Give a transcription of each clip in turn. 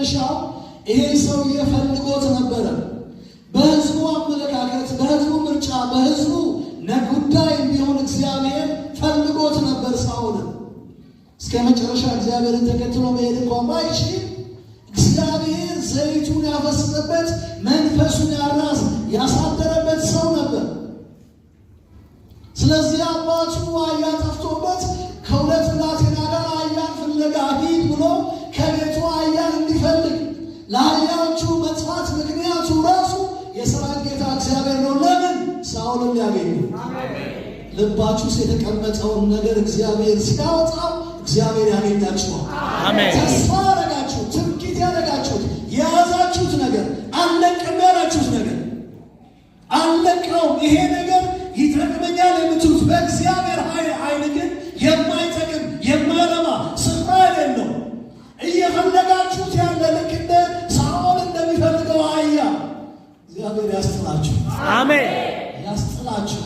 ከመነሻው ይሄ ሰውዬ ፈልጎት ነበረ። በህዝቡ አመለካከት፣ በህዝቡ ምርጫ፣ በህዝቡ ጉዳይ ቢሆን እግዚአብሔር ፈልጎት ነበር ሳኦልን። እስከ መጨረሻ እግዚአብሔርን ተከትሎ መሄድ እንኳን ባይችል እግዚአብሔር ዘይቱን ያፈሰሰበት፣ መንፈሱን ያራስ ያሳደረበት ሰው ነበር። ስለዚህ አባቱ አህያ ጠፍቶበት ከሁለት ብላቴና ጋር አህያን ፍለጋ ሂድ ብሎ ከቤቱ አህያን እንዲፈልግ፣ ለአህያዎቹ መጥፋት ምክንያቱ ራሱ የሰራዊት ጌታ እግዚአብሔር ነው። ለምን? ሳኦልን ሊያገኙ። ልባችሁ ውስጥ የተቀመጠውን ነገር እግዚአብሔር ሲያወጣው እግዚአብሔር ያገኛችኋል። አሜን። ተስፋ ያደረጋችሁት፣ ትምክህት ያደረጋችሁት፣ የያዛችሁት ነገር፣ አልለቅም ያላችሁት ነገር፣ አልለቀውም፣ ይሄ ነገር ይጠቅመኛል የምትሉት፣ በእግዚአብሔር ኃይል ዓይን ግን የማይጠቅም፣ የማይረባ፣ ስፍራ የሌለው፣ እየፈለጋችሁት ያለ፣ ልክ እንደ ሳኦል እንደሚፈልገው አህያ እግዚአብሔር ያስጥላችሁ። አሜን። ያስጥላችሁ።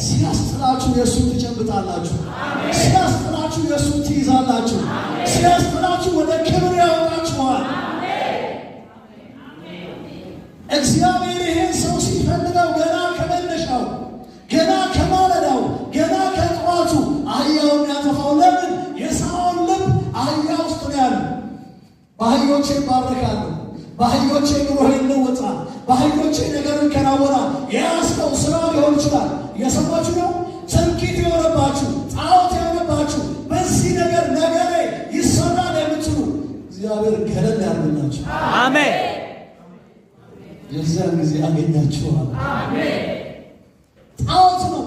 ሲያስጥላችሁ የእሱን ትጨብጣላችሁ። ሲያስጥላችሁ የእሱን ትይዛላችሁ። ሲያስጥላችሁ ወደ ክብር ያወጣችኋል። እግዚአብሔር ይሄን ሰው ሲፈልገው ገና ከመነሻው፣ ገና ከማለዳው፣ ገና ከጠዋቱ አህያውን ያጠፋው ለምን? የሳኦል ልብ አህያ ውስጥ ነው ያለው። በአህዮቼ እባረካለሁ፣ በአህዮቼ ኑሮ ይለወጣል፣ በአህዮቼ ነገሩ ይከናወናል። የያዝከው ስራ ሊሆን ይችላል። እየሰማችሁ ነው። ትምክህት የሆነባችሁ፣ ጣዖት የሆነባችሁ፣ በዚህ ነገር ነገሬ ይሰራል የምትሉ እግዚአብሔር ገለል ያርግላችሁ። አሜን። የዚያን ጊዜ አገኛችኋል። ጣዖት ነው።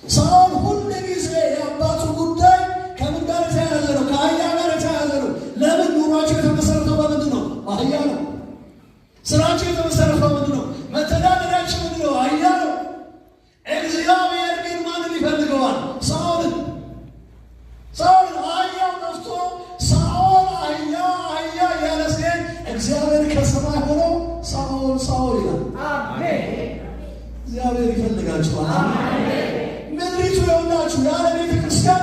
ሳኦል ሁል ጊዜ የአባቱ ጉዳይ ከምን ጋር የተያያዘ ነው? ከአህያ ጋር የተያያዘ ነው። ለምን? ኑሯቸው የተመሰረተው በምንድን ነው? በአህያ ነው። ስራቸው የተመሰረተው በምንድን ነው? መተዳደሪያቸው ምንድን ነው? አህያ ነው። እግዚአብሔር ግን ማንን ይፈልገዋል? ሳኦልን። ሳኦልን። አህያው ጠፍቶ ሳኦል አህያ አህያ እያለ ሲሄድ እግዚአብሔር ከሰማይ ሆኖ ሳኦል ሳኦል ይላል። እግዚአብሔር ይፈልጋችኋል። ምድሪቱ የሆናችሁ ያለ ቤተ ክርስቲያን